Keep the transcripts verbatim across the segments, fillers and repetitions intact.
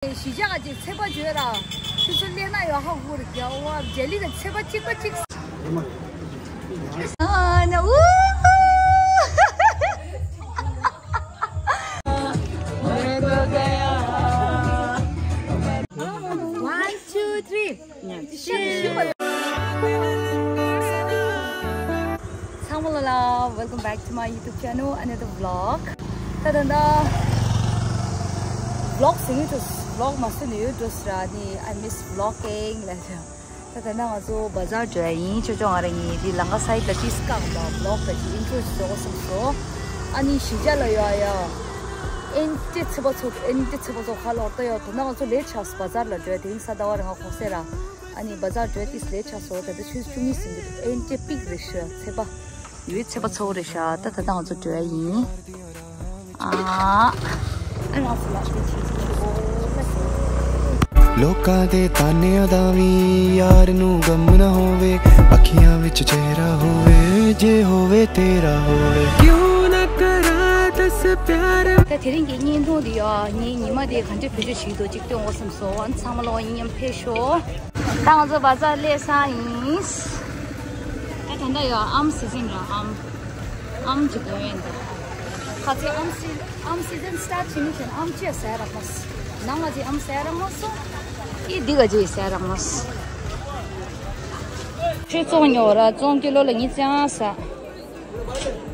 གཞིས་ཆགས་ཀྱི་ཚེས་པ་བརྗོད་ར། ཆུ་ཚོད་ལས་ན་ཡོད་ཧ་གོ་རེད་རྒྱ་བ་རྒྱ་ལི་དང་ཚེས་པ་གཅིག་པ་གཅིག་ཨ་ན་ཨུ། One, two, three. ཚང་མ་ལ་ལ། Welcome back to my YouTube channel, another vlog. ད་ད་ད་vlog ཟིན་ཡོད་འགྲོ། vlog མ་བཟོས་ནས་ཡོད་འགྲོ་ཟེར་ནི། I miss vlogging ལ་ཟེར། ད་ད་ད་ང་ཚོ་བ་ཛར་འགྲོ་ཡ་ཡིན། ཅོ་ཅོ་ང་རང་ཡིན། འདི་ལམ་ཁ་side ལ་ཏིས་བཀག་འདུག vlog ལ་ཅིག་intro ཞིག་བཟོ་དགོས་བསམ་སོང་། ཨ་ནི་གཞིས་ཆགས་ལ་ཡོད་ཡ། ཨེན་ཏི་ཚེས་པ་ཚོ་ཨེན་ཏི་ཚེས་པ་ཚོ་ཁ་ལོར་ད་ཡོད། ད་ད་ང་ཚོ་ལེ་ཆགས་བ་ཛར་ལ་འགྲོ་ཡ། དེ་རིང་གཟའ་ཟླ་བ་རེད། ང་གུང་སེང་རེད། ཨ་ནི་བ་ཛར་འགྲོ་ཡ་ཏིས་ལེ་ཆགས་སོང་། ད་ལྟ་ཆུ་ཚོད་བཅུ་གཉིས་ཟིན་འདུག་ཨེན་ཏི་པིག་རེད་ཤག་ཚེས་པ། ཡོད་ཚེས་པ་ཚོ་རེད་ཤག་ད་ད་ད་ང་ཚོ་འགྲོ་ཡ་ཡིན། ཨ། ཨ་ལགས་སོ་ལགས་སོ། ཆེ་ཆེ། ਲੋਕਾਂ ਦੇ ਤਾਨਿਆਂ ਦਾ ਵੀ ਯਾਰ ਨੂੰ ਗਮ ਨਾ ਹੋਵੇ, ਅੱਖੀਆਂ ਵਿੱਚ ਚਿਹਰਾ ਹੋਵੇ, ਜੇ ਹੋਵੇ ਤੇਰਾ ਹੋਵੇ। ਕਿਉਂ ਨਾ ਕਰਾਂ ਦੱਸ ਪਿਆਰ। ད་དེ་རིང་གི་བརྙན་ཐུང་འདི་ཡ་ངའི་ཉི་མ་དེ་ག་འདྲ་བེད་སྤྱོད་བྱེད་ཀྱི་འདུག་ཅིག་སྟོན་དགོས་བསམ་སོང་། ཨ་ནི་ཚང་མ་ལོ་མཉམ་ཕེབས་ཤོག་ད་ང་ཚོ་བ་ཛར་སླེབས་ས་ཡིན། ད་ད་ལྟ་ཡ་ཨམ་སི་ཛན་ར། ཨམ། ཨམ་གྱི་དོན་ཡིན་ད། ཁ་ཚེ་ཨམ་སི་ཨམ་སི་ཛན་སི་ཊར་བྱེད་མི་ཆེན་ཨམ་ཅི་ཟ་རག་མོ། ནང་ང་ཅི་ཨམ་ཟ་རག་མོ་སོ། ཨི་འདི་ག་ཅི་ཟ་རག་མོ། ཁྱོད་བཙོང་ཉོ་ར། བཙོང་ཀི་ལོ་ལ་ཉིས་བརྩི་ཨང་ཟ།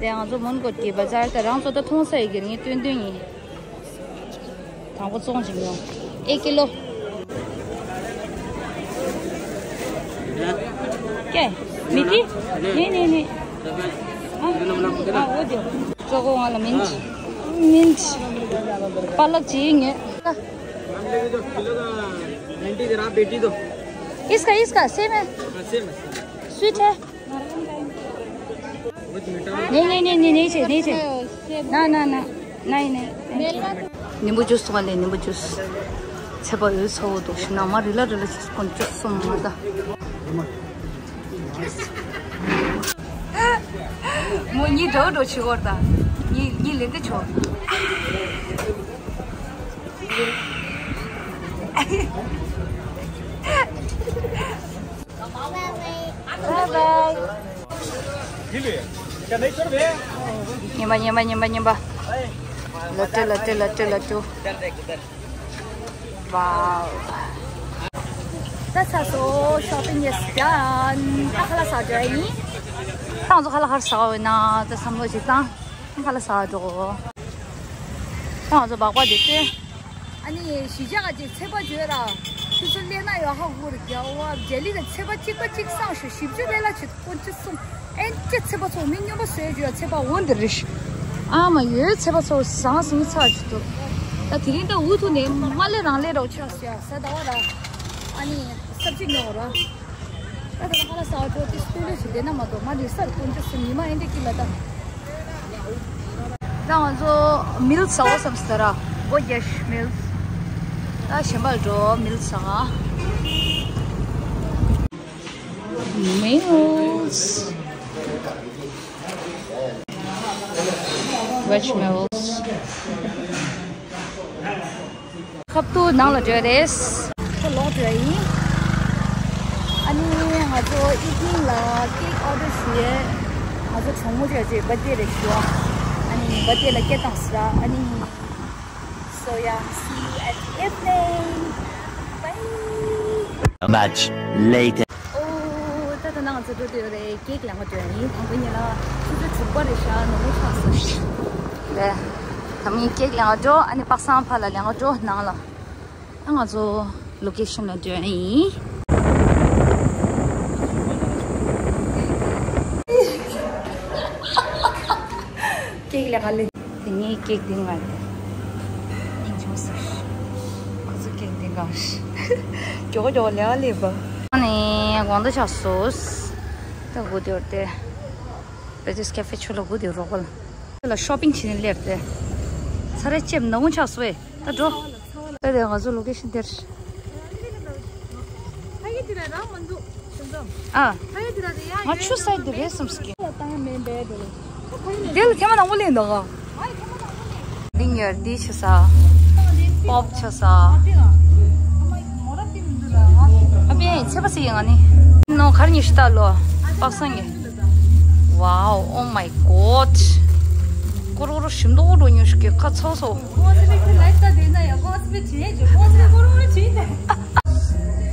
དེ་ང་ཚོ་མོན་གྷོ་གི་བ་ཛར་ད་རང་ཚོ་ད་མཐོང་ས་ཡི་གི་ངས་སྟོན་སྟོན་ཡིན། དང་པོ་བཙོང་ཅིག་ཡོང་། ཨེ་ཀི་ལོ། ཀྱེ། མི་ཏི། ནི་ནི་ནི། ཨ། ཨ། འོ་དེ། ཅོ་གོ་ང་ལ་མིན་ཅི། མིན་ཅི། པ་ལག་ཅི་ངེ། इसका, इसका सेम है। स्वीट है। नहीं, नहीं, नहीं, नहीं, नहीं चाहिए, नहीं चाहिए। ना, ना, ना। नहीं, नहीं, नहीं चाहिए। नींबू जूस वाले, नींबू जूस। ཚེས་པ་འོད་ཚ་བོ་འདུག་ཤི་ན་མ་རི་ལ་རི་ལ་ཅིག་ཀོན་ཅོ་སོང་མ་ད། མོ་གཉིས་འགྲོ་འགྲོ་བྱེད་གོ་ད། གཉིས་གཉིས་ལེན་གི་ཆོག Bye bye. ཉན་པ་ཉན་པ་ཉན་པ་ཉན་པ། ལ་ཏུ་ལ་ཏུ་ལ་ཏུ་ལ་ཏུ། Wow. ད་ཚ་སོ་shopping is done. ད་ཁ་ལག་ཟ་འགྲོ་ཡིན། ད་ང་ཚོ་ཁ་ལག་ག་རེ་ཟ་བ་ཡིན་ན་ད་བསམ་བློ་ཅིག་བཏང་། ཁ་ལག་ཟ་འགྲོ། ད་ང་ཚོ་སྦག་སྦག་འདི་ཚོས། ཨ་ནི་གཞིས་ཆགས་ཀྱི་ཚེས་པ་བརྗོད་ར། ཆུ་ཚོད་ལས་ན་ཡོད་ཧ་གོ་རེད་རྒྱ་བ་རྒྱ་ལི་དང་ཚེས་པ་གཅིག་པ་གཅིག་སང་ཞོ་བཞི་བཅུ་ལས་ལ་ཆུ་ཚོད་ཀོན་ཅི་སུམ། ཨེན་ཅི་ཚེས་པ་ཚོ་མི་སྨྱོན་པ་བཟོས་བརྗོད་ཚེས་པ་འོ་འདི་རེད། ཨ་མ་ཡོད་ཚེས་པ་ཚོ་ཟང་ཟིང་ཚ་ཆུ་ཚོད། ད་དེ་རིང་ད་འུ་ཐུག་ནས་མ་ལས་རང་ལས་རོགས་ཆགས་སོ་ཡ་ས་ཟླ་བ་ར། ཨ་ནི་སབ་ཅིག་ཉོ་ར། ད་ད་ལྟ་ཁ་ལག་ཟ་བ་ཚོ་དེ་སྟོད་ལས་སུ་བསྡད་ན་མ་གཏོགས་མ་རེད་སར་ཀུན་ཅི་སུ་ཉི་མ་ཨེ་འདྲ་ཀི་ལ་ད། ད་ང་ཚོ་མིལ་ཟ་འོ་བསམ་སྟེ་ར་སྒོ་རྒྱག་མིལ། ད་གཞན་པར་འགྲོ་མིལ་ཟ། Meals. Veg meals. ཁབ་ཏུ་ནང་ལ་འགྲོ་རེད། ཁོ་ལོག་འགྲོ་ཡིན། ཨ་ནི་ང་ཚོ་evening ལ་cake order ཞུ་ཡས། ང་ཚོ་གྲོགས་མོ་ཅིག་ཅིག་birthday རེད་ཞུ་བ། ཨ་ནི་birthday ལ་cake བཏང་ཟེར། ཨ་ནི། So yeah, see you at the evening. Bye. Much later. ཨོ། ད་ད་ནང་ང་ཚོ་འགྲོ་འདོད་རེད། ཀེག་ལེན་ག་འགྲོ་ཡིན། དང་པོ་ཉིད་ལ་ཆུ་ཚོད་དྲུག་པ་རེད་ཤག་ནོར་ཆགས་སོང་། ལེ། ད་མི་ཀེག་ལེན་ག་འགྲོ། ཨ་ནི་པག་སང་ཕ་ལ་ལེན་ག་འགྲོ་ནང་ལ། ད་ང་ཚོ་ལོ་ཀེ་ཤན་ལ་འགྲོ་ཡིན། ཀེག་ལེན་ག་ལེ། དེ་ངའི་ཀེག་དེ་ང་དེ། སྙིང་ཆུང་སོ། ཁོ་ཚོ་ཀེག་དེ་ང་ཤི། མགྱོགས་མགྱོགས་ལེ་ལེ་བ། ཨ་ནི་དགོང་དག་ཆགས་སོ། ད་སྒུག་དེ་བར་དེ། བེ་ཏིས་ཀེ་ཧྥེ་ཆུ་ལ་སྒུག་དེ་རོགས་པ་ལ། དེ་ལ་ཤོ་པིང་བྱེད་ནས་སླེབས་ཏེ། ཚ་རེ་ལྕེབ་ནག་མོ་ཆགས་སོ་ཨེ། ད་འགྲོ། ད་དེ་ང་ཚོ་ལོ་ཀེ་ཤན་དེར། ཕ་གི་དེ་ལ་རང་མ་འདུག་ཨ། ང་ཆུ་ས་དེ་རེད་བསམ་སྐྱེ། དེ་ལ་ཐེངས་མ་དང་པོ་ལེན་འདུག་ག་འདི་ཉར་འདི་ཆུ་ས། པོབ་ཆུ་ས། ཚེ་པ་སི་ཡི་ང་ནི། ནོ་ཁར་ཉི་ཤི་ཏ་ལོ། པག་སང་ངེ། Wow, oh my god. ཀོ་རོ་རོ་ཞིམ་མདོག་འགྲོ་ཉོ་ཤི་ཀེ་ཁ་ཚོ་སོ།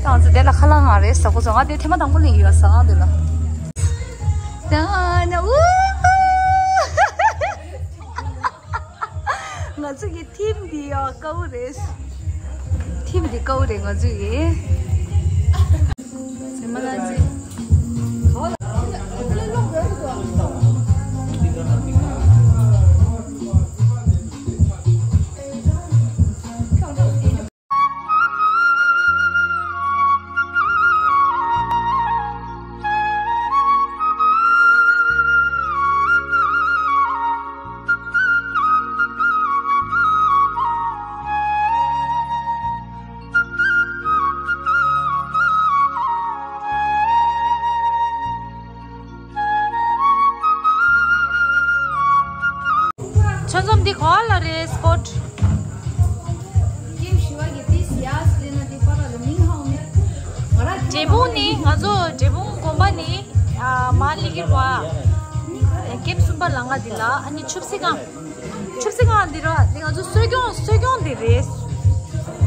ཏང་ཙི་དེ་ལ་ཁ་ལག་ང་རེད་ས་ཀོ་ཚོ་ང་དེ་ཐེ་མ་དང་པོ་ལེན་ཡོད་ས་ང་དེ་ལ། ཏང་ན་ཨུ། ང་ཚོ་གི་ཐིམ་འདི་ཡ་དཀའ་བོ་རེད། ཐིམ་འདི་དཀའ་བོ་རེད་ང་ཚོ་གི། ཟེར་མ་ན་ཅི། ཆ་ཚང་འདི་ག་ལ་རེད་སི་པོཊ། འབྲས་སྤུངས་ནི་ང་ཚོ་འབྲས་སྤུངས་དགོན་པ་ནི་ཨ་མ་ལི་ཀིར་བ། ཀེམ་གསུམ་པ་ལ་ང་འདི་ལ་ཨ་ནི་ཆུ་བསིལ་སྒང་། ཆུ་བསིལ་སྒང་འདི་ར་འདི་ང་ཚོ་གསོལ་སྐྱོང་གསོལ་སྐྱོང་འདི་རེད།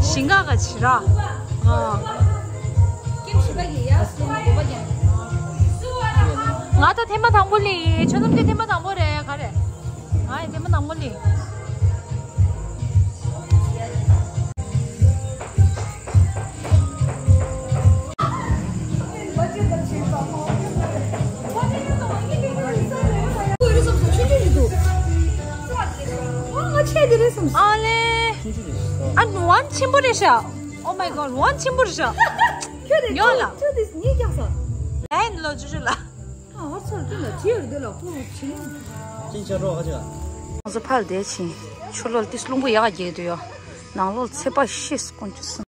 ཞིང་ཁ་ག་ཆི་ར། ཨ། ང་ད་ཐེངས་མ་དང་པོ་ལི་ཆོ་ནམ་གྱི་ཐེངས་མ་དང་པོ་རེད་ག་རེ། ང་ཡི་ཐེངས་མ་དང་པོ་ལི། ཨ་ལེ། ཨ་ནུ་ཝན་ཆེན་པོ་རེད་ཤག Oh my god, ཝན་ཆེན་པོ་རེད་ཤག་ཁྱོད་དེ་ཡོང་ལ། ཁྱོད་དེ་ངས་ཀྱང་ས། ཨེ་ལོ་ཅུ་ཅུ་ལ། ཨ་ཧོ་ཚར་དུ་ལ་ཅི་ཡོད་དེ་ལ་ཁོ་ཆེན། ཅིན་ཆ་རོ་ཨ་ཅག་ང་ཚོ་ཕར་བསྡད་ཕྱིན་ཆུ་ལོག་ཏིས་རླུང་བུ་ཡག་རྒྱག་དུ་ཡོད། ནང་ལོགས་ཚད་པ་ཤེས་དཀོན་ཅུ་སོང་།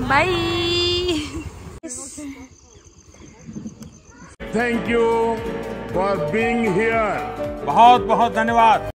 Bye. Thank you. for being here. बहुत बहुत धन्यवाद।